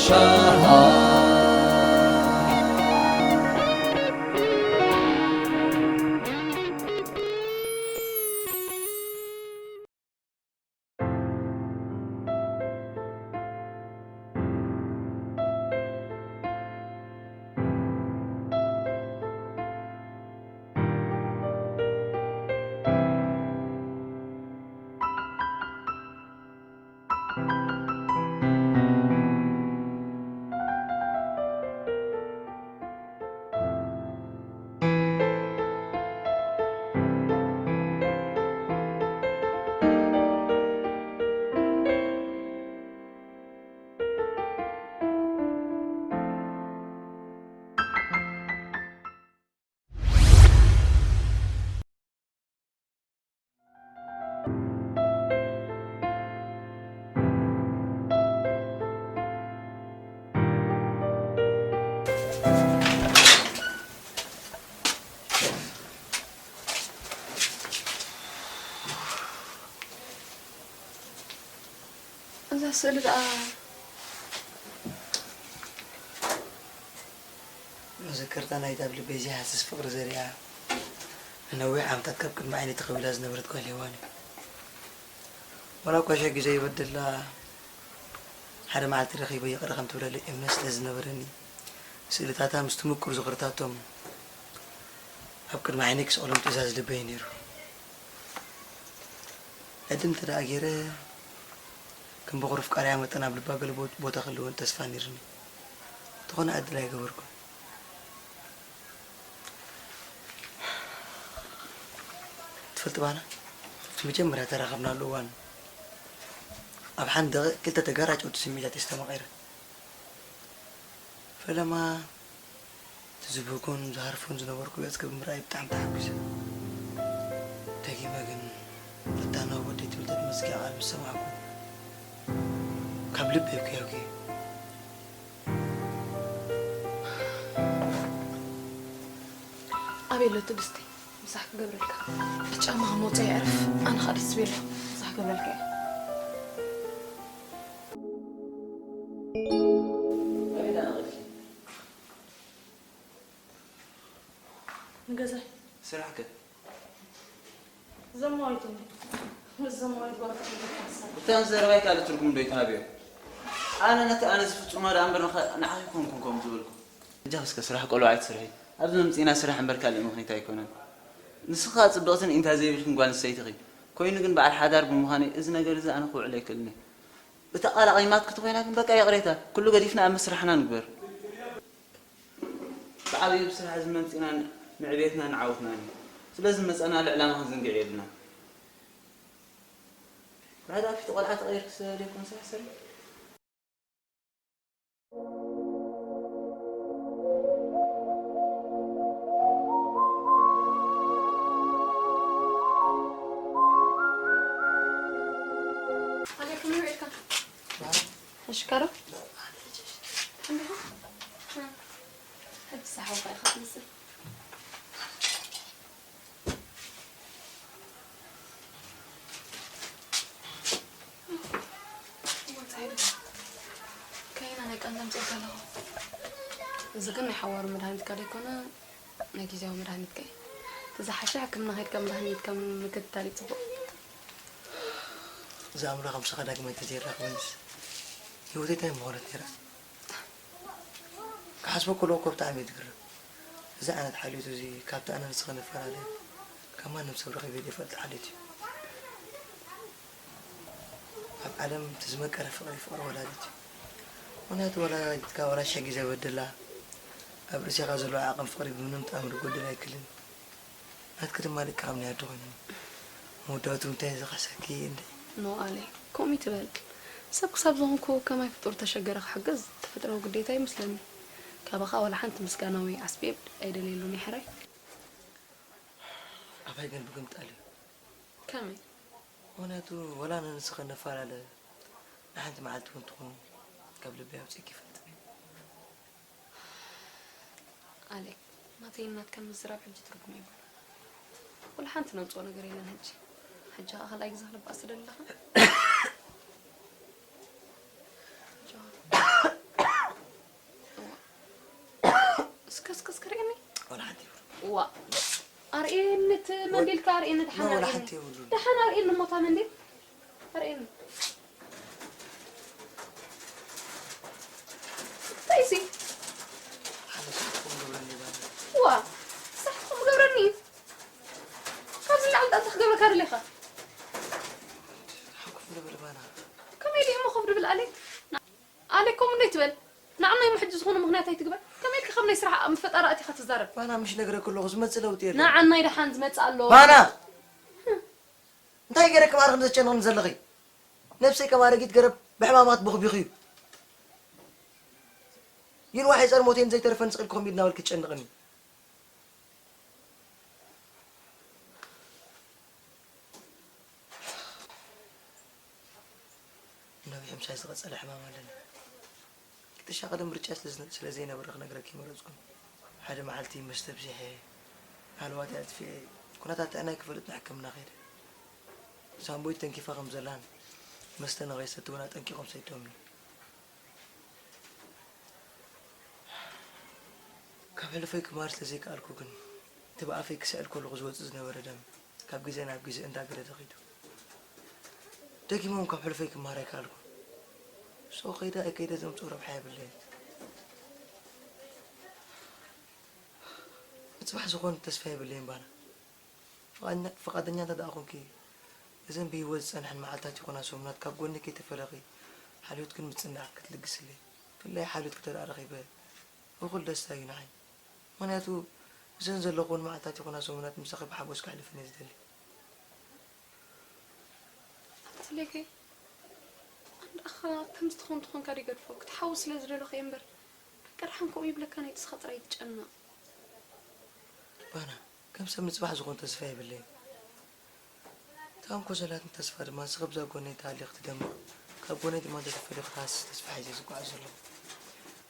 ሻሃ እዛ ስእሊ ደኣ መዘከርታ ናይታ ኣብ ልበይ ዘይሃስስ ፍቕሪ ዘሪኣ፣ ንነዊሕ ዓመታት ካብ ቅድሚ ዓይነይ ተኸዊላ ዝነበረት ጓል ሄዋን እዩ። ዋላ እኳ ሸጊ ዘይበደላ፣ ሓደ መዓልቲ ረኺበ ይቕረ ከም ትብለለይ እምነት ስለ ዝነበረኒ፣ ስእልታታ ምስቲ ምቁር ዝኽርታቶም ኣብ ቅድሚ ዓይነይ ክስቕሎም ትእዛዝ ልበይ ነይሩ። ዕድል እንተ ደኣ ገይረ፣ ከም በኹሪ ኣፍቃሪኣ መጠን ኣብ ልባ ገለ ቦ-፣ ቦታ ክህልወን ተስፋ ነይሩኒ። እንተኾነ ዕድል ኣይገበርኩን። ትፈልጢ ባና፣ እቲ መጀመርያ ተራኸብናሉ እዋን፣ ኣብ ሓንቲ ደቂቕ ክልተ ተጋራጨውቲ ስምዒታት እየ ዝተመቒረ። ፈለማ፣ እቲ ዝብህጎን ዝሃርፎን ዝነበርኩ ገጽኪ ብምርኣይ ብጣዕሚ ተሓጒሰ። ደጊመ ግን፣ ፈታናዊ ወደይ ትብል ተትመስኪያ ቃል ምስ ሰማዕኩ፣ ካብ ልበይ ኣብኪ ኣብኪ። ኣበይ ኣሎ ትዕግስቲ? ምሳሕ ክገብረልካ። እቲ ጫማ ክመውፅኦ የዕርፍ፣ ኣነ ኸኣ ደስ ዝብል ኣሎ። ምሳሕ ክገብረልካ እየ። ንገዛይ። ስራሕ ከ? ዘማዊት እንዲ። ምስ ዘማዊት ጓል ክትብል ሓሳብ። እታ ዘረባይ ካልእ ትርጉም ዶ ይትሃብዮ? ኣነ ነቲ ኣነ ዝፍጽሞ ደኣ እምበር ንኸ-፣ ንዓኺ ኮንኩን ከምኡ ዝበልኩ። እጃኺ እስከ ስራሕ ቆልዑ ኣይትስርሒ። ኣብዚ መምጺእና ስራሕ እምበር ካልእ ምኽኒት ኣይኮነን። ንስኺ ኸኣ ጽብቕትን ኢንታ ዘይብልክን ጓል ኣንስተይቲ ኢኺ። ኮይኑ ግን በዓል ሓዳር ብምዃነይ እዚ ነገር እዚ ኣነ ክውዕሎ ኣይክእልን እየ። እታ ቃል ኣቐይማትኪ ተኾይና ግን በቃ ይቕሬታ። ኩሉ ገዲፍና ኣብ መስርሕና ንግበር። ብዓብዩ ብስራሕ እዚ መምጺእና ንዕቤትናን ንዓወትናን እዩ። ስለዚ መጻእናሉ ዕላማ ክንዝንግዕ የብልናን። ብሓደ ኣፊቱ ቆልዓ ተቐይርኪ ስለ ዘይኮነ ስራሕ ስርሒ። ኣሌኩም ንብዒልካ። ሕሽካሮ? እንዲኹ? ሕጂ ሳሓውካ ኢኻ ትመስል። ከይና ናይ ቃንዛ ኣምጺእልካ ኣለኹ። እዚ ግን ናይ ሓዋሩ መድሃኒትካ ደይኮነ፣ ናይ ግዜያዊ መድሃኒትካ እዩ። እቲ ዝሓሸ ሕክምና ከይድካ መድሃኒትካ ምክትታል እዩ ጽቡቕ። እዛ ኣምላኽ ምሳኻ ዳግማይ ተዘይራኸበንስ፣ ህይወተይ እንታይ ምኾነት ነይራ? ክሓስቦ ከለኹ እኮ ብጣዕሚ እየ ዝግረም። እዚ ዓይነት ሓልዮት እዚ ካብቲ ኣነ ንስኺ ንፈላለ ካብ ማንም ሰብ ረኺበ ዘይፈልጥ ሓልዮት እዩ። ኣብ ዓለም እቲ ዝመቀረ ፍቕሪ፣ ፍቕሪ ወላዲት እዩ። ምኽንያቱ ወላዲትካ ዋላ ሽሕ ግዜ በድላ፣ ኣብ ርእሴኻ ዘሎ ዓቕን ፍቕሪ ብምንም ተኣምር ክጎድል ኣይክእልን። ናትኪ ድማ ልክዕ ከም ናይ ኣደ ኮይኑ። መወዳእትኡ እንታይ እዩ ዝኸሰኪ እንዴ? ኖ ኣሌ፣ ከምኡ ይትበል። ሰብ ክሳብ ዝኾንኩ ከማይ ፍጡር ተሸገረ ክሕግዝ ተፈጥራዊ ግዴታ ይመስለኒ። ካባኻ ዋላ ሓንቲ ምስጋና ወይ ዓስቢ ኣይደልየሉን እየ ሕራይ። ኣባይ ግን ብግምጣል እዩ። ከመይ? ምኽንያቱ ዋላ ኣነ ንስኺ ንፈላለ ንሓንቲ መዓልቲ እውን ትኹን ካብ ልበይ ኣውፂእኪ ይፈልጥ። ኣሌክ፣ ናተይን ናትካን ምዝራብ ሕጂ ትርጉም የብሉን። ወላ ሓንቲ ነምጽኦ ነገር የለን ሕጂ። ሕጂ ኸኣ ካልኣይ ግዜ ክነባእስ ትደሊ ኣለኻ? ጆሃር። ከስከስ ከርእየኒ? ዋላ ሓንቲ ይብሉ። ዋ። ኣርእየኒ እቲ መንዲልካ ኣርእየኒ፣ ደሓን ኖ፣ ዋላ ኣርእየኒ። ሓንቲ ይብሉ። ደሓን ኣርእየኒ እሞ እታ መንዲል። ኣርእየኒ። እንታይ ሲ? ሓንቲ ሳሕቲ ቁም ግብረኒ ባኒ። ዋ። ሳሕቲ ቁም ግብረኒ። ካብዚ ንላዕሊ እንታይ ክገብረካ ደሊኻ? ሓኩፍ ንብል ባና። ከመይ ድዩ እሞ ኮፍ ድብል ኣለ? ኣሌ፣ ከምኡ እንዶ ኣይትበል። ንዓና እሞ ሕጂ ዝኾነ ምኽንያት ኣይትግበር። ከመይ ኢልካ ካብ ናይ ስራሕ ምፈጣር ኣቲኻ ትዛረብ? ባና፣ ምሽ ነግረኪ ኣለኹ፣ ዝመጽእ ለውጢ የለን። ንዓናይ ደሓን ዝመጽእ ኣሎ። ባና! እንታይ ገይረ ክማርኽን ዘጨንቕን ዘለኺ? ነብሰይ ከም ኣረጊት ገረብ ብሕማማት ቦኽቢኹ እዩ። ይንዋሕ የጸር ሞቴን ዘይተርፈን ስቕ ኢልኪ ከምኡ ኢድ እናበልኪ ትጨንቕኒ። ነዊሕ ምሳይ ዝቐጸለ ሕማም ኣለኒ። ክጥሻ ቀደም ምርጫ ስለ ዝነ-፣ ስለ ዘይነበረ ክነግረኪ መረጽኩን። ሓደ መዓልቲ መስተ ብዚሐ፣ ሃለዋተይ ኣጥፊኤ፣ ኩነታት ጥዕናይ ክፈልጥ ንሕክምና ከይደ። ሳምቦይ ተንኪፋ ከም ዘላን መስተ ንኸይሰቲ እውን ኣጠንቂቖም ሰይጦምኒ። ካብ ሕሉፈይ ክመሃር ስለ ዘይከኣልኩ ግን፣ እቲ ብኣፈይ ክስዕል ከለኹ ዝወጽእ ዝነበረ ደም፣ ካብ ግዜ ናብ ግዜ እንዳገደደ ከይዱ። ደጊሞም ካብ ሕሉፈይ ክመሃር ኣይከኣልኩን። So ከይደ ኣይከይደ ዘምጽኦ ረብሓ የብለይን። ንጽባሕ ዝኾነ ተስፋ የብለይን ባና። ፍቓኛ-፣ ፍቓደኛ እንተ ደኣ ኾንኪ፣ እዘን ብህይወት ዝጸንሐን መዓልታት ይኹና ሰሙናት ካብ ጎኒ ከይተፈለኺ፣ ሓልዮትክን ምጽንናዕክን ክትልግስለይ፣ ፍላይ ሓልዮትኪ እንተ ደኣ ረኺበ፣ እኹል ደስታ እዩ ንዓይ። ምኽንያቱ፣ እዘን ዘለኹወን መዓልታት ይኹና ሰሙናት ምሳኺ ብሓጎስ ከሕልፈን እየ ዝደሊ። ኣንተ ሌከይ፣ ኣንዳኻ ከምዚ ትኾን ትኾንካ ዶ ይገድፎ? ክትሓዊ ስለ ዝደለኹ እየ እምበር፣ በቃ ደሓን ከምኡ ይብለካ፣ ናይ ንስኻ ጥራይ ትጨነቕ። ባና፣ ከም ሰብ ንጽባሕ ዝኾን ተስፋ የብለይን። እታ እንኮ ዘላትኒ ተስፋ ድማ ንስኺ ብዛ ጎነይ ተሃልዩ ክትደምቕ፣ ካብ ጎነይ ድማ እንተተፈልዩ ክትሃስስ ተስፋ ሒዘ ዝጓዓዝ ዘለኹ።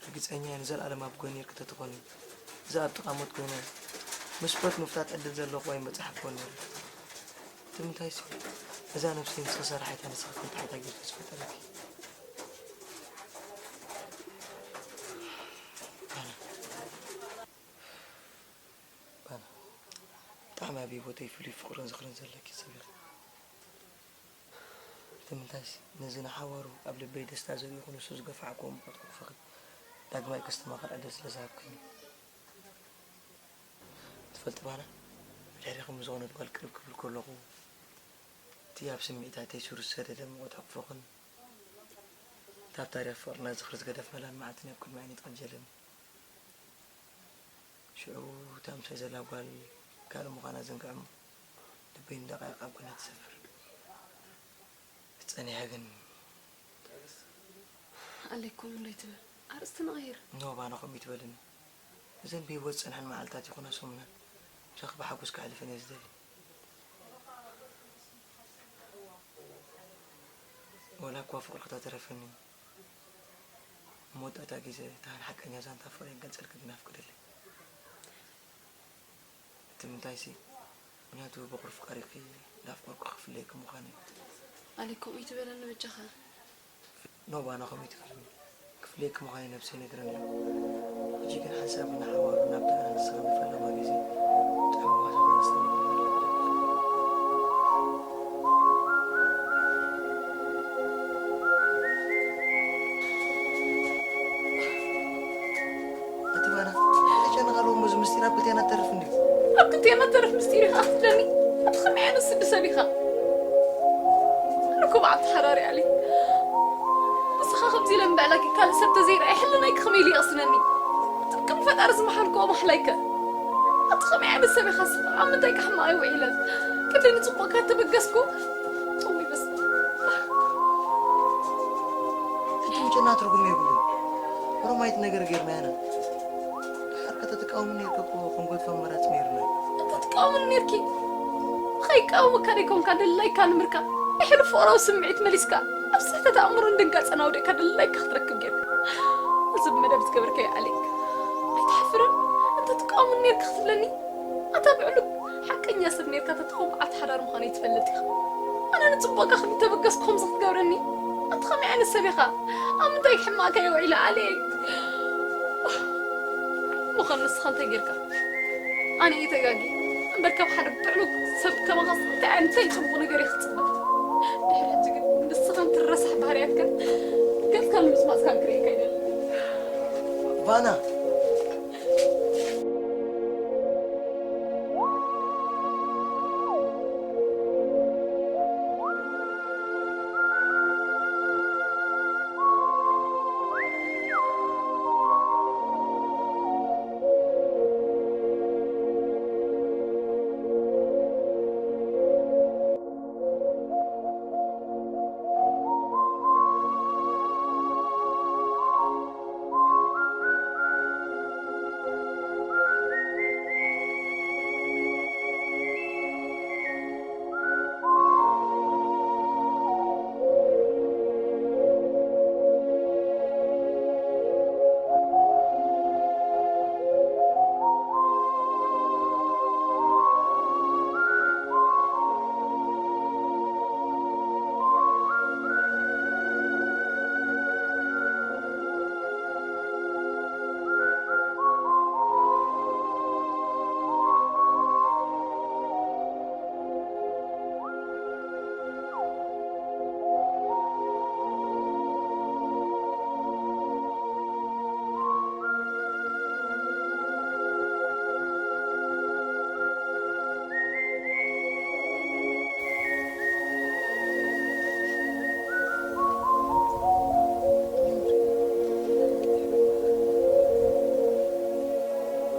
ርግጸኛ እየ ንዘለኣለም ኣብ ጎነይ ርክተ ትኾኒ። እዛ ኣብ ጥቓ ሞት ኮይነ፣ ምስ ሞት ምፍታት ዕድል ዘለኹ ኣይምበጻሕክዎን ነይረ። እቲ ምንታይሲ፣ እዛ ነብሰይ ንስኺ ሰራሒታ ንስኺ ከም ተሓታጊርኪ ዝፈጠረኪ። ኣነ። ባና፣ ብጣዕሚ ኣብ ህይወተይ ፍሉይ ፍቕርን ዝኽርን ዘለኪ ሰብ ኢኺ። እቲ ምንታይሲ፣ ነዚ ንሓዋሩ ኣብ ልበይ ደስታ ዘሪእኹ ንሱ ዝገፋዕክዎ ምቑት ሕቑፍኺ ዳግማይ ከስተማኽር ዕድል ስለ ዝሃብክኒ። ትፈልጢ ባና፣ ብድሕሪኺ ምስ ዝኾነት ጓል ቅርብ ክብል ከለኹ፣ እቲ ኣብ ስምዒታተይ ሱር ዝሰደደ ምቑት ሕቑፍኽን፣ እታ ኣብ ታሪኽ ፍቕርና ዝኽሪ ዝገደፍናላን መዓልቲ ናይ ኣብ ቅድሚ ዓይነይ ትቐንጀለኒ። ሽዑ እታ ምሳይ ዘላ ጓል ካልእ ምዃና ዝንግዕ እሞ፣ ልበይ ንደቓይቕ ኣብ ጎና ትሰፍር። ጸኒሐ ግን። ኣሌኩም እንዶ ኣይትበል። ኣርእስቲ ንቐይር። ኖ፣ ባና ከምኡ ኣይትበልኒ። እዘን ብህይወት ዝጸንሐን መዓልታት ይኹና ሰሙናት፣ ምሳኺ ብሓጎስ ከሕልፈን እየ ዝደሊ። ወላ እኳ ፍቕርኺ ተተረፈኒ፣ ኣብ መወዳእታ ግዜ፣ እታ ሓቀኛ ዛንታ ፍቕረይ ክገልጸልኪ ግን ኣፍቅደለይ። እቲ ምንታይሲ፣ ምኽንያቱ በኹሪ ፍቓሪኺ እንዳፍቀርኩ ክፍለየኪ ምዃነይ። ኣሌ፣ ከምኡ ኣይትበለኒ በጃኻ። ኖ፣ ባና ከምኡ ኣይትበለኒ። ክፍለየኪ ምዃነይ ነብሰይ ነግረኒ ኣሎ። ሕጂ ግን ሓንሳብ ንሓዋሩ ናብታ ኣነ ንስኻ ንፈለማ ግዜ ጥዑም ዋዛ ኣነስተማቕረሉ። ኣቲ ባና፣ እንታይ ጨነኻ ኣለዎ እሞ እዚ ምስጢር ኣብ ክልቴና ተርፍ እንድዩ? ኣብ ክልቴና ተርፍ ምስጢር ኢኻ ክትብለኒ? ኣቲ ከመይ ዓይነት ስዲ ሰብ ኢኻ? ኣነ እኮ በዓልቲ ሓዳር እየ ኣሊ። ንስኻ ከምዚ ኢለ ምብዕላኪ ካልእ ሰብ ተዘይረኣየ ሕልናይ ከመይ ኢሉ ይቕስነኒ? ጥቅም ፈጣሪ ዝመሓልክዎ ማሕላይከ? ኣቲ ከመይ ዓይነት ሰብ ኢኻ ንስኻ? ኣብ ምንታይ ከ ሕማቕ እየ ውዒለ? ክንደይ ንጽቡቕካ ተበገስኩ? እውይ በስመ ኣብ። እቲ ምጨና ትርጉም የብሉን። ኦሮማይት ነገር ጌርና ኢና። ድሓር ከተትቃወሙኒ ነይርካ እኮ ክንገድፎ ኣማራጺ ነይሩና። እንተትቃወሙኒ ነይርኪ፣ ከይቃወመካ ደይኮንካ ደላይካ ንምርካ፣ ናይ ሕሉፍ ፍቕራዊ ስምዒት መሊስካ፣ ኣብ ስሕተት ኣእምሮን ድንጋጸን ኣውዲቕካ ደላይካ ክትረክብ ጌርካ። እዚ ብመደብ ዝገበርካዮ ኣሌክ፣ ኣይትሓፍርን? እንተትቃወሙኒ ነይርካ ክትብለኒ፣ ኣታ ብዕሉግ ሓቀኛ ሰብ ነይርካ ተትኸውን በዓልቲ ሓዳር ምዃነይ ትፈልጥ ኢኻ። ኣነ ንጽቡቕካ ከም እተበገስኩ ከምዚ ክትገብረኒ? ኣቲ ከመይ ዓይነት ሰብ ኢኻ? ኣብ ምንታይ ክሕማቕካ እየ ውዒለ ኣሌክ? ምዃኑ ንስኻ እንታይ ጌርካ? ኣነ እየ ተጋጊ እምበር ካብ ሓደ ብዕሉግ ሰብ ከማኻስ እንታይ እንታይ ጽቡቕ ነገር እየ ክጽበ? ድሕሪ ሕጂ ግን ንስኻን ትረሳሕ ባህርያትካን ገጽካ ንምጽማጽካን ክርእየካ ኣይደልን። ባና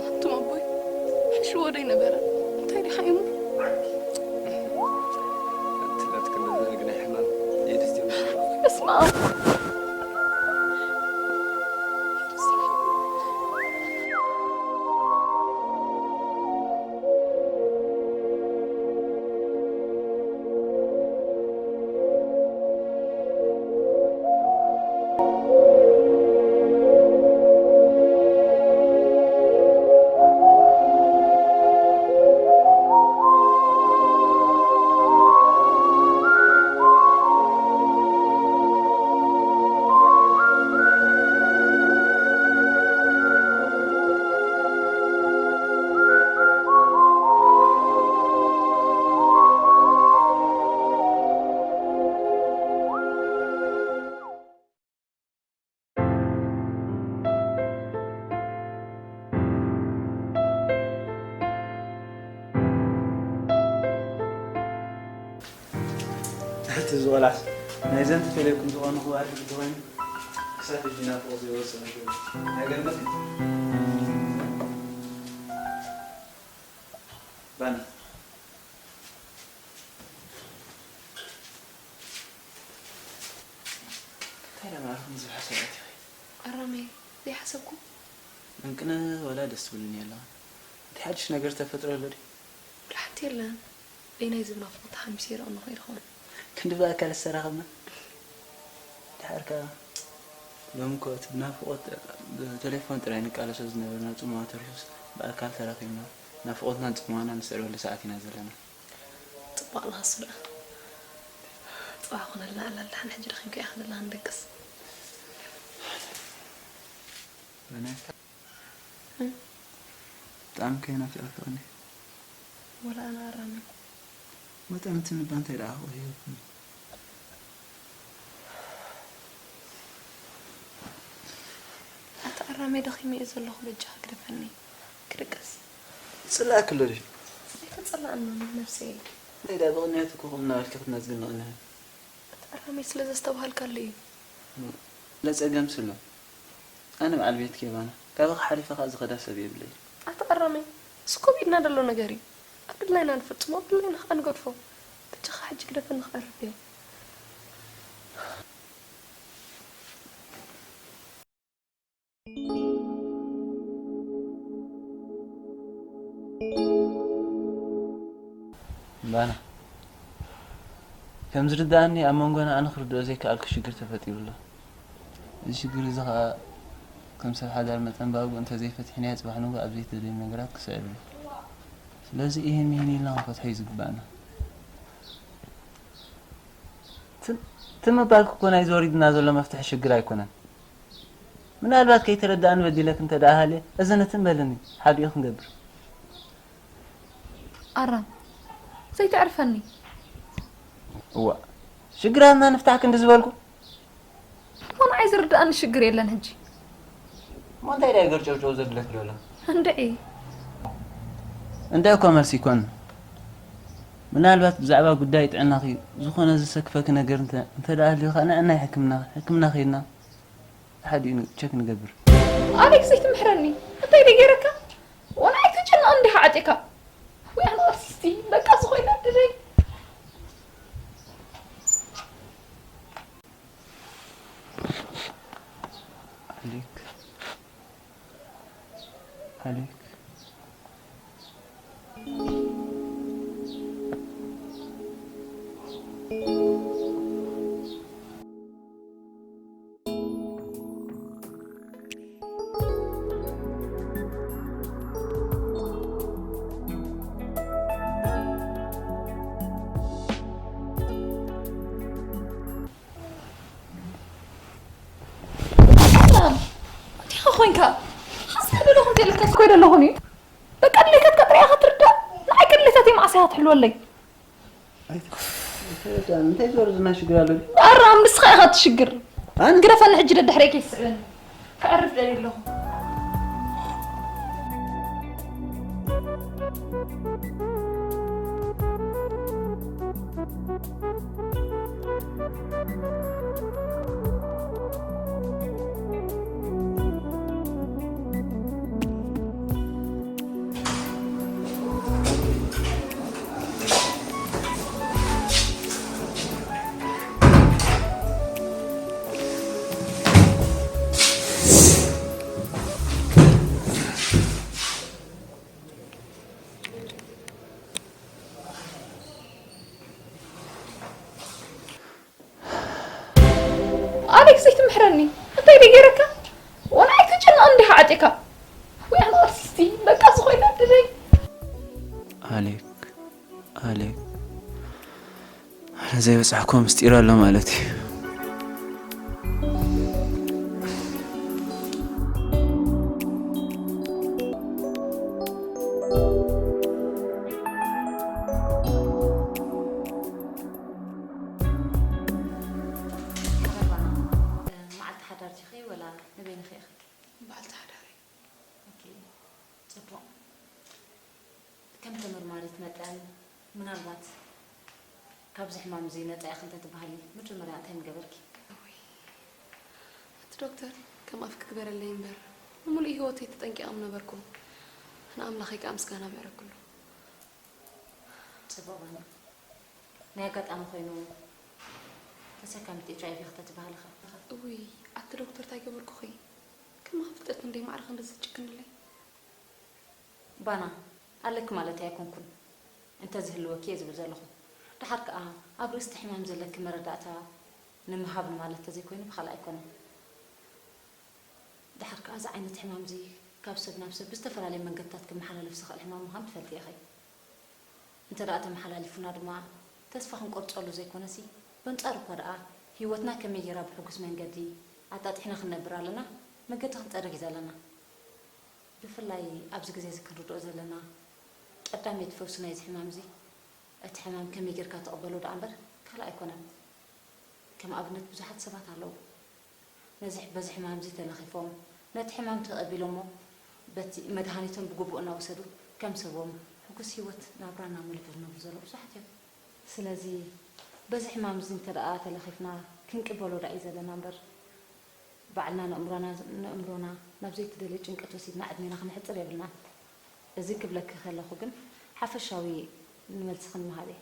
ኣቱም ኣቦይ ሕሽዎ ደይ ነበረ እንታይ ዲሓ ኢሙ ትላት ክንደዘ ግን ሕማም የድስቲ በስመ ኣብ እቲ ዝቆላስ ናይዘን ተፈለየኩም ዝኾኑ ክባር ግዲ ኮይኑ ክሳብ ሕጂ ናፍቆት ዘይወፅእ ነገር እዩ። ኣይገርመክን? ባኒ እንታይ ለማለኹም ዝብሐ ሰባት ኢኺ? ኣራመይ ዘይሓሰብኩ መንቅነ ወላ ደስ ትብልኒ ኣለኻ። እቲ ሓድሽ ነገር ተፈጥሮ ኣሎ ድዩ? ወላ ሓንቲ የለን። ደይናይ ዝብል ናፍቆት ተሓሚሱ ይርኣኒ ኸይዱ ኸውን። ክንዲ ብኣካል ዝተራኸብና ድሓር ከኣ ሎሚ እኮ እቲ ብናፍቆት ብቴሌፎን ጥራይ ንቃለሶ ዝነበርና ጽምዋ ተሪፉስ ብኣካል ተራኺብና ናፍቆትናን ጽምዋናን ንስዕረሉ ሰዓት ኢና ዘለና። ጽቡቕ ኣለኻስ ደኣ ጽባሕ ኮነልና ኣላ ደሓን ሕጂ ደኺምካ ኢኻ ዘለኻ ንደቅስ። ብጣዕሚ ከይናፊቐካ ቀኒ ወላ ኣነ ኣራሚ ወጣ ምትንባ እንታይ ደኣ ክቕየርኩም ኣታ ኣራሚ ደኺመ እየ ዘለኹ በጃኻ ግደፈኒ ክድቅስ ጽላእክሎ ድዩ ኣይተጸላእናን ነብሰይ እንታይ ደኣ ብቕንያት እኮ ከምና በልኪ ክትነጽግኒ ቕንያት ኣታ ኣራሚ ስለ ዘስተብሃልካሉ እዩ ለጸገም ስሎ ኣነ በዓል ቤትኪ እየ ባና። ካባኺ ሓሊፈ ኸኣ ዝኸዳ ሰብ የብለይን። ኣታ ኣራመይ፣ እሱ እኮ ብኢድና ደሎ ነገር እዩ። ኣብ ድላይና ንፍጽሞ፣ ኣብ ድላይና ኸኣ ንገድፎ። በጃኻ ሕጂ ግደፈኒ ክዕርፍ እየ። ባና፣ ከም ዝርድኣኒ ኣብ መንጎና ኣነ ክርድኦ ዘይከኣልኩ ሽግር ተፈጢሩ ኣሎ። እዚ ሽግር እዚ ኸኣ ከም ሰብ ሓዳር መጠን ብኣግኡ እንተዘይፈቲሕናዮ ጽባሕ ንግሆ ኣብ ዘይተደልዩ ነገራት ክስዕብ እዩ። ስለዚ ኢሂን ሚሂን ኢልና ክንፈትሖ እዩ ዝግበኣና። ትም ትም ምባልኪ እኮ ናይዚ ወሪዱና ዘሎ መፍትሒ ሽግር ኣይኮነን። ምናልባት ከይተረዳእኒ በዲለክ እንተ ደኣ ሃልየ፣ እዝነትን በልኒ፣ ሓዲኡ ክንገብር። ኣራም፣ ዘይተዕርፈኒ። እዋ፣ ሽግራትና ንፍታሕ ክንዲ ዝበልኩ። እሞ ንዓይ ዝርድኣኒ ሽግር የለን ሕጂ። እሞ እንታይ ደኣ ገርጨውጨው ዘብለክ ዘሎ? እንድዒ። እንታይ እኳ መልሲ ይኮን። ምናልባት ብዛዕባ ጉዳይ ጥዕናኺ ዝኾነ ዘሰክፈኪ ነገር እንተ እንተ ደኣ ኣልዩ ኸኣ ንዕናይ ሕክምና ሕክምና ኸይድና ሓዲኡ ቸክ ንገብር። ኣሌክስ ኣይትምሕረኒ። እንታይ ደይ ገይረካ? ወላ ኣይትጨነቕ እንዲኻ ዓጢኻ። ወይ ኣነ ኣርቲስቲ በቃ ዝኾይና ድለይ። ኣሌክ ኣሌክ እንዲኻ ኮይንካ ሓሳብ ዘለኹም ዘይለካ ኮይደ ኣለኹም እዩ በቃ ድሌታትካ ጥራይ ኢኻ ትርዳእ ንዓይ ከ ድሌታተይ መዓስ ኢኻ ትሕልወለይ እንታይ ዞር ዝና ሽግር ኣሎ ኣራም ንስኻ ኢኻ ትሽግር ኣነ ግደፈኒ ሕጂ ደድሕረይ ከይስዕበኒ ከዕርፍ ደልየ ኣለኹ ኣሌክስ ኣይትምሕረኒ እንታይ ደይ ገይረካ ወላ ኣይትጨነቕ እንዲኻ ዓጢኻ ወይ ኣነ ኣርቲስቲ በቃ ዝኾይና ድለይ ኣሌክ ኣሌክ ኣነ ዘይበጻሕኩዎ ምስጢር ኣሎ ማለት እዩ መዓልቲ ሓዳር ዲኺ ወላ ንበይንኺ ኢኺ? በዓልቲ ሓዳረይ። ኦኬ፣ ጽቡቕ። ከም ተመርማሪት መጠን፣ ምናልባት ካብዚ ሕማም እዚ ነጻ ኢኺ እንተትበሃሊ፣ መጀመርያ እንታይ ምገበርኪ? እውይ፣ ኣቲ ዶክተር፣ ከም ኣፍ ክግበረለይ እምበር፣ ንምሉእ ህይወተይ ተጠንቂቐ ምነበርኩ። ንኣምላኸይ ከኣ ምስጋና ምዕረግሉ። ጽቡቕ ባና። ናይ ኣጋጣሚ ኮይኑ ተሰካሚት ኤች ኣይ ቪ ኢኺ ተትበሃሊ ኸ? እውይ ኣቲ ዶክተር ታይ ገበርኩኺ? ከማኺ ፍጥረት ክንደይ ማዕረ ክንድዚ ትጭክንለይ? ባና ኣለኪ ማለተይ ኣይኮንኩን እንተዝህልወኪ እየ ዝብል ዘለኹ። ደሓር ከኣ ኣብ ርእሲ እቲ ሕማም ዘለኪ መረዳእታ ንምሃብ ንማለት ተዘይኮይኑ ብኻልእ ኣይኮነን። ደሓር ከኣ እዚ ዓይነት ሕማም እዚ ካብ ሰብ ናብ ሰብ ብዝተፈላለየ መንገድታት ክመሓላለፍ ዝኽእል ሕማም ምዃኑ ትፈልጢ ኢኺ። እንተ ደኣ ተመሓላሊፉና ድማ ተስፋ ክንቆርጸሉ ዘይኮነሲ በንጻሩ እኳ ደኣ ህይወትና ከመይ ጌራ ብሕጉስ መንገዲ ኣጣጢሕና ክንነብር ኣለና መገዲ ክንጸርግ እዩ ዘለና። ብፍላይ ኣብዚ ግዜ እዚ ክንርድኦ ዘለና ቀዳመይቲ ፈውሲ ናይዚ ሕማም እዚ እቲ ሕማም ከመይ ጌርካ ትቕበሎ ደኣ እምበር ካልእ ኣይኮነን። ከም ኣብነት ብዙሓት ሰባት ኣለዉ ነዚ በዚ ሕማም እዚ ተለኺፎም ነቲ ሕማም ተቐቢሎሞ በቲ መድሃኒቶም ብግቡእ እናወሰዱ ከም ሰቦም ሕጉስ ህይወት ናብራ እናመልሑ ዝነብሩ ዘለዉ ብዙሓት እዮም። ስለዚ በዚ ሕማም እዚ እንተ ደኣ ተለኺፍና ክንቅበሎ ደኣ እዩ ዘለና እምበር ባዕልና ነእምሮና ነእምሮና ናብ ዘይተደልየ ጭንቀት ወሲድና ዕድሜና ክነሕጽር የብልናን። እዚ ክብለኪ ከለኹ ግን ሓፈሻዊ ንመልስኺ ንምሃብ እየ።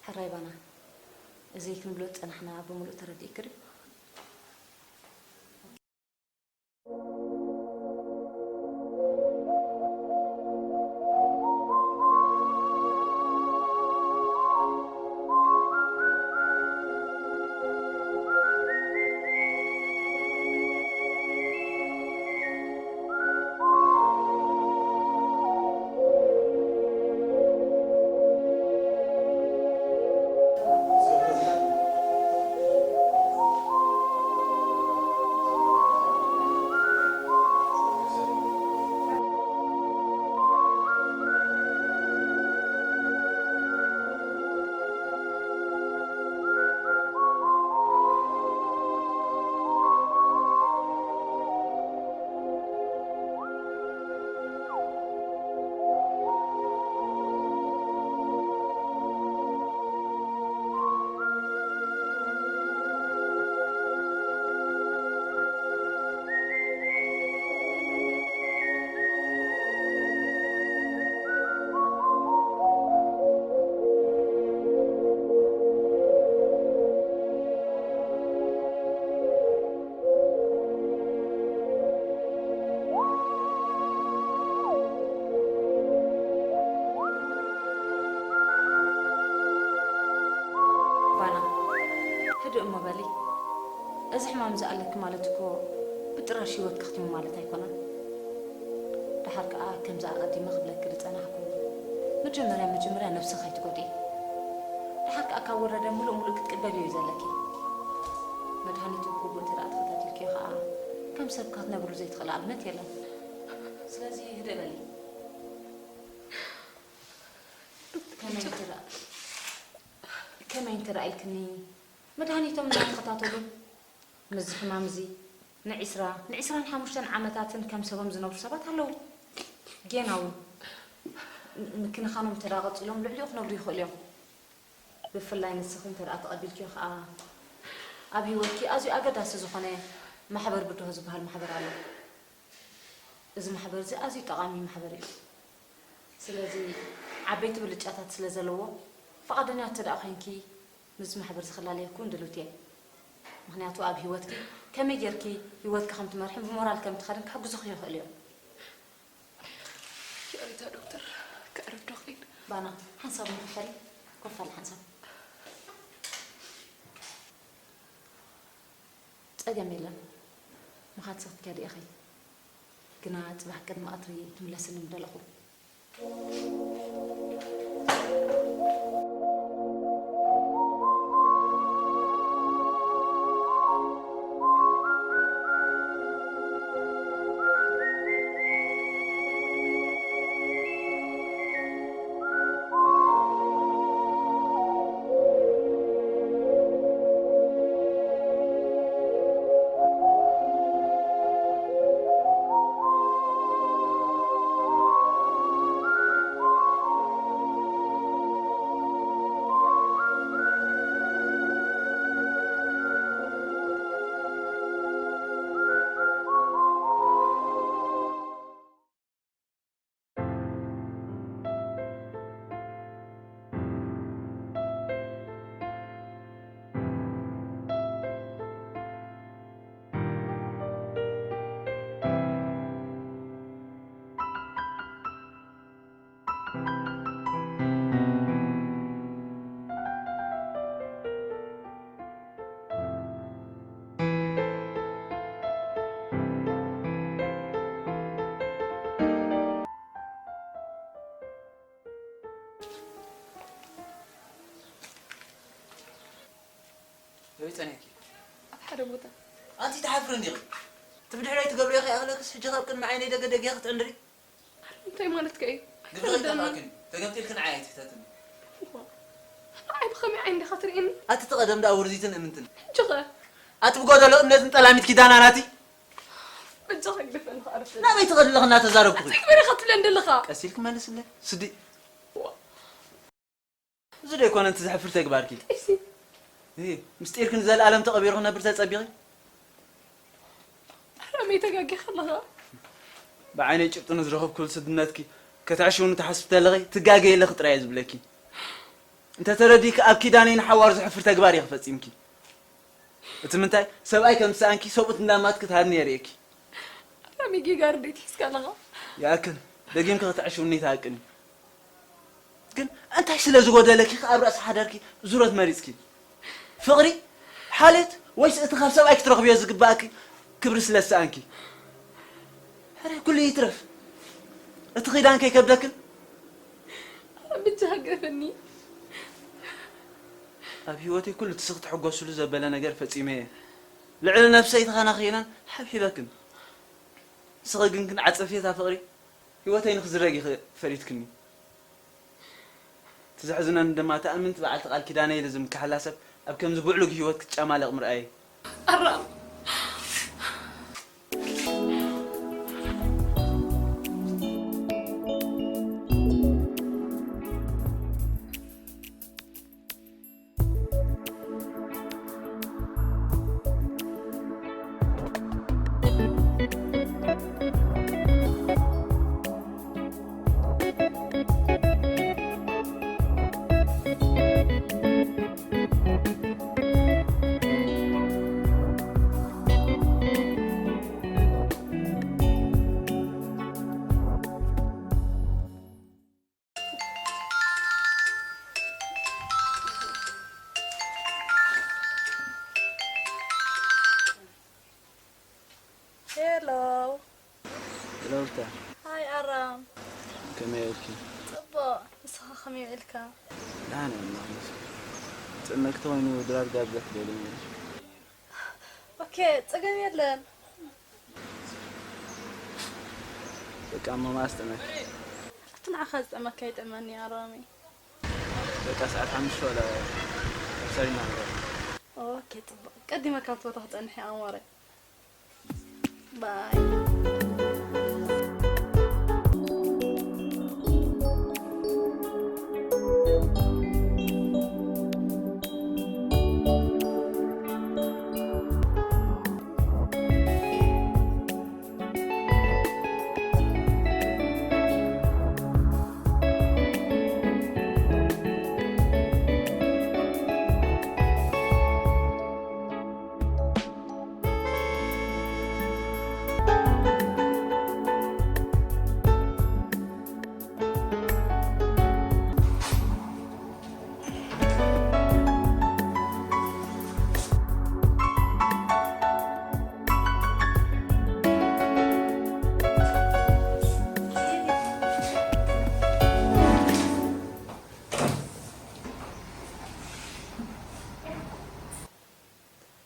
ሕራይ ባና፣ እዚ ክንብሎ ዝጸናሕና ብምሉእ ተረዲእኪ ድዩ? ድእ እሞ በሊ፣ እዚ ሕማም እዚ ኣለኪ ማለት እኮ ብጥራሽ ህይወት ከኽቲሙ ማለት ኣይኮነን። ደሓር ከኣ ከምዚ ኣቐዲመ ክብለኪ ዝጸናሕኩ፣ መጀመርያ መጀመርያ ነብስኺ ኣይትጎድኢ። ደሓር ከኣ ካብ ወረደ ምሉእ ምሉእ ክትቅበልዮ እዩ ዘለኪ። መድሃኒቱ ብግቡእ እንተ ደኣ ተኸታቲልክዮ ከኣ ከም ሰብ ክትነብርሉ ዘይትኽእሊ ኣብነት የለን። ስለዚ ህድእ በሊ። ከመይ እንተ ደኣ ከመይ እንተ ደኣ ኢልክኒ፣ መድሃኒቶም እናተኸታተሉ ምስዚ ሕማም እዚ ንዒስራ ንዒስራን ሓሙሽተን ዓመታትን ከም ሰቦም ዝነብሩ ሰባት ኣለዉ። ጌና እውን ም- ምክንኻኖም እንተ ደኣ ቀጺሎም ልዕሊኡ ክነብሩ ይኽእሉ እዮም። ብፍላይ ንስኺ እንተ ደኣ ተቐቢልክዮ ከኣ ኣብ ህይወትኪ ኣዝዩ ኣገዳሲ ዝኾነ ማሕበር ብድሆ ዝበሃል ማሕበር ኣሎ። እዚ ማሕበር እዚ ኣዝዩ ጠቓሚ ማሕበር እዩ። ስለዚ ዓበይቲ ብልጫታት ስለ ዘለዎ ፍቓደኛ እንተ ደኣ ኮይንኪ ምስዚ ማሕበር እዚ ክላለየኪ እውን ድልውቲ እየ። ምኽንያቱ ኣብ ህይወትኪ ከመይ ጌርኪ ህይወትኪ ከም ትመርሕን ብሞራል ከም ትኸድን ክሕግዙኺ ይኽእሉ እዮም። ይቕሬታ ዶክተር፣ ከዕርፍ ዶ ክኢል? ባና፣ ሓንሳብ ንኽፈል፣ ኮፍ በል ሓንሳብ። ጸገም የለን። ምኻድኪ ክትከዲ ኢኺ። ግና ጽባሕ ቅድሚ ቀትሪ ትምለስኒ ምደለኹ። ኣበይ ጸኒሕኪ? ኣብ ሓደ ቦታ። ኣንቲ ትሓፍሪ እንዲኺ። እቲ ብድሕረይ ትገብርዮ ከይኣኽለክስ፣ ሕጂ ካብ ቅድሚ ዓይነይ ደገ ደጊኺ ክትዕንድሪ? እንታይ ማለትካ እዩ? ግዲ ኣይተረድኣንን። ከይጠፍኣክን፣ ተገምጢልክን ዓይ ኣይትሕተትኒ። እዋ፣ ንዓይ ብኸመይ ዓይኒ ዲኻ ትርእየኒ? ኣቲ እቲ ቀደም ደኣ ውርዚትን እምንትን። ሕጂ ኸ? ኣቲ ብጎደሎ እምነትን ጠላሚት ኪዳና ናቲ። በጃኻ ግደፈኒ ክኣርፍ። ናበይ ትኸዲ ኣለኺ እናተዛረብኩኺ? እንታይ ግበር ኢኻ ትብለኒ ዘለኻ? ቀስ ኢልኪ መልስለይ። ስዲ። እዋ። እዚ ዶ ኣይኮነን እቲ ዘሕፍር ተግባርኪ? እሺ። እሂ፣ ምስጢርኪ ንዘለኣለም ተቐቢሩ ክነብር ተጸቢኺ? ኣራመይ ተጋጊኻ ኣለኻ። ብዓይነይ ጭብጢ ንዝረኸብኩሉ ስድነትኪ ከተዕሽውኒ ትሓስቢ ተለኺ ትጋገይ ኣለኺ ጥራይ እየ ዝብለኪ። እንተ ተረዲእኪ ኣብ ኪዳነይ ንሓዋሩ ዘሕፍር ተግባር ኢኺ ፈጺምኪ። እቲ ምንታይ ሰብኣይ ከም ዝሰኣንኪ ሰብኡት እንዳማትኪ ትሃድኒ የርእየኪ። ኣራመይ ጌጋ ርድኢት ሒዝካ ኣለኻ። ይኣክል፣ ደጊምኪ ከተዕሽውኒ ይትሃቅኒ። ግን እንታይ ስለ ዝጎደለኪ ከ ኣብ ርእሲ ሓዳርኪ ዙረት መሪጽኪ? ፍቕሪ? ሓልዮት? ወይስ እቲ ካብ ሰብኣይ ክትረኽብዮ ዝግባእኪ ክብሪ ስለ ዝሰኣንኪ? ሕራይ ኩሉ ይትረፍ። እቲ ኺዳን ከይከብደክን? ኣረ ብጃኻ ግደፈኒ። ኣብ ህይወተይ ኩሉ እቲ ስኺ ትሕጎስሉ ዘበለ ነገር ፈጺመ እየ። ልዕሊ ነብሰይ ተኸናኺነን ሓብሒበክን። ንስኺ ግን፣ ግን ዓጸፍየታ ፍቕሪ ህይወተይ ንኽዝረግ ኢኺ ፈሊጥክኒ። እቲ ዘሕዝነኒ ድማ፣ እታ እምንቲ በዓልቲ ቃል ኪዳነይ ኢለ ዝምክሓላ ሰብ ኣብ ከምዚ ብዕሉግ ህይወት ክትጨማለቕ ምርኣየይ። ኣራ። ሩታ፣ ሃይ ኣራም። ከመይ ውዒልኪ? ጽቡቕ። ንስኻ ከመይ ውዒልካ? ደሓን እየ፣ እማ፣ ይመስገን። ጥዕናኪ ተኾይኑ ድራር ጋብዘት ደልየ ነይረ። ኦኬ፣ ጸገም የለን። በቃ፣ እሞ መዓስ ጥዕመኪ? ኣብቲ ንዓኻ ዝጥዕመካ ይጥዕመኒ ኣራሚ። በቃ፣ ሰዓት ሓሙሽተ ወላ ኣብ ሰሪና ንረኣይ። ኦኬ፣ ጽቡቕ። ቀዲመ ካብቲ ቦታ ክጸንሕ እየ ኣሞረይ። ባይ።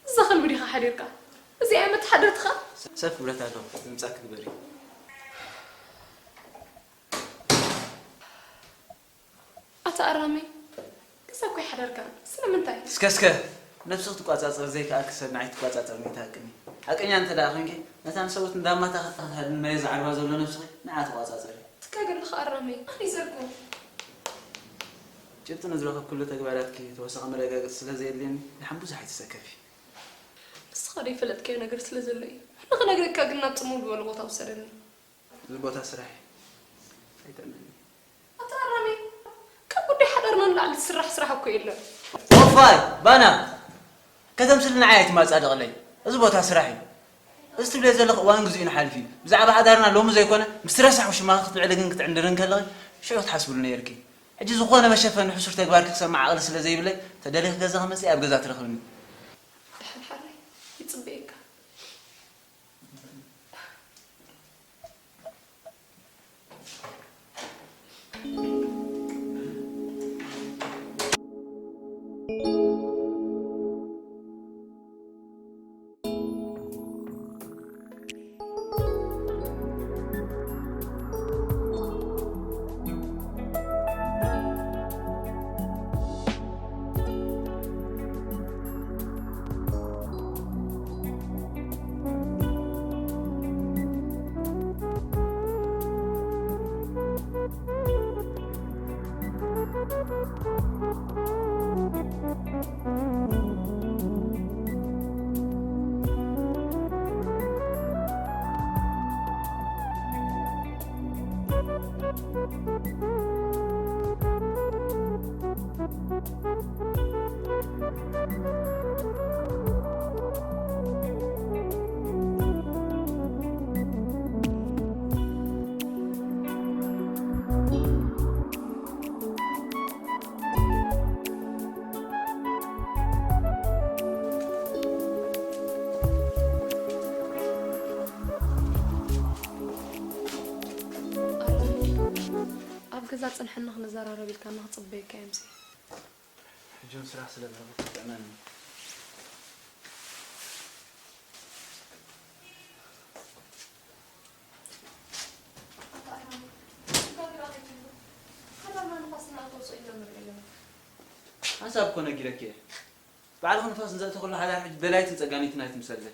እዛ ከልቢ ዲኻ ሓዲርካ? እዚኣ እያ መተሓደርትኻ? ሰፍ ብረት ኣሎ፣ ድምጻ ክግበሪ። ኣታ ኣራመይ፣ ገዛ እኮ ይሓደርካ። ስለምንታይ? እስከ፣ እስከ፣ ነብስኺ ትቋጻጸር ዘይከኣልኪ ሰብ ንዓይ ትቋጻጸርኒ፣ ትሃቅኒ። ሓቀኛ እንተ ደኣ ኾንኪ፣ ነታ ንሰብኡት እንዳማታ ከተሃድን መሬት ዝዓርባ ዘሎ ነብስኺ ንዓ ተቋጻጸሪ። ትጋገ ኣለኻ ኣራመይ፣ ኣነ ይዘርኩ። ጭብጢ ንዝረኸብኩሉ ተግባራትኪ ተወሳኺ መረጋገጺ ስለ ዘየድልየኒ፣ ደሓን ብዙሕ ኣይትሰከፊ። ንስኻ ዘይፈለጥካዮ ነገር ስለ ዘሎ እዩ። ንኽነግረካ ግን ናብ ጽምው ዝበለ ቦታ ውሰደኒ። እዚ ቦታ ስራሕ እዩ። ኣይትእመኒ። ኣታ ኣራሚ፣ ካብ ጉዳይ ሓዳርና ንላዕሊ ዝስራሕ ስራሕ እኮ የለን። ወፋይ፣ ባና፣ ከተምስል ንዓይ ኣይትማጻደቕለይ። እዚ ቦታ ስራሕ እዩ። እዚ ትብለዮ ዘለኺ እዋን ግዚኡ ንሓልፍ እዩ። ብዛዕባ ሓዳርና ሎሚ ዘይኮነ፣ ምስ ረሳሕ ውሽማኺ ክትውዕሊ ግን ክትዕንድሪ እንከለኺ፣ ሽዑ ክትሓስብሉ ነይርኪ። ሕጂ ዝኾነ መሸፈኒ ሕሱር ተግባርኪ ክሰምዕ ዓቕሊ ስለ ዘይብለይ፣ ተደሊኺ ገዛኺ መጺእ ኣብ ገዛ ትረኽብኒ። ደሓን ሓራይ፣ ይጽበየካ። ኣብ ገዛ ጽንሐና ክንዘራረብ ኢልካ ንኽጽበየካ እየ ምሴ። ሕጂ እውን ስራሕ ስለ ዘለኹ ክትጥዕመኒ። ኣታ ኣርማን፣ ስጋግራ ከይትብሉ። ሓዳርና ንፋስ እናእተወ ስቕ ኢልና ንሪኦ ኣለና። ሓንሳብ እኮ ነጊረኪ እየ። ባዕልኺ ንፋስ ንዘእተኽሉ ሓዳር ሕጂ ደላይትን ጸጋኒትን ኣይትምሰሊ።